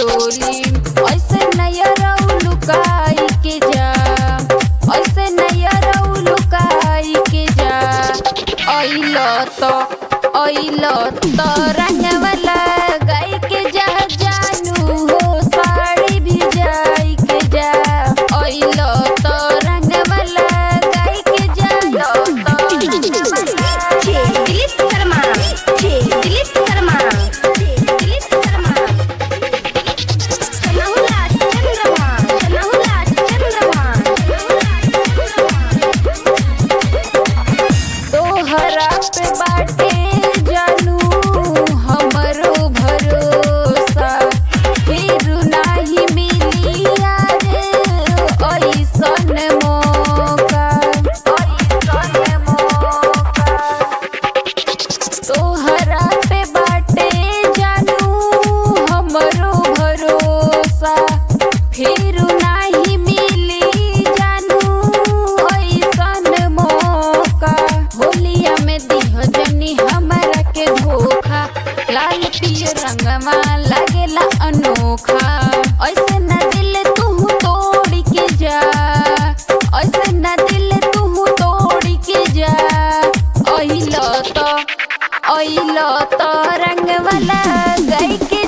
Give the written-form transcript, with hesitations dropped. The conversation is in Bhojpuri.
चोली। ऐसे नैया लुकाई के जा, ऐसे नैया लुकाई के जा। अइल तो अइल तो रंगवाला गाय के जा जानू हो साड़ी भी जाई के जा। अइल तो रंगवाला गाय के जा, तो रंगवाला। दिलीप शर्मा, दिलीप शर्मा, दिलीप शर्मा। सनहुला चंद्रमा, सनहुला चंद्रमा। तोहरा पे बाटे जानू हमरो भरोसा, फिर नाही मिली यार ऐसन मौका, ऐसन मौका। तोहरा पे बाटे जानू हमरो भरोसा, फिर नाही मिली जानू ऐसन मौका। होलिया में दिह जनी हमरा के धोखा, लाल पियर रंगवा लागेला अनोखा। ऐसे न दिल तू तोड़ के जा, ऐसे न दिल तू तोड़ के जा। अइल तो अइल तो रंगवाला गाय के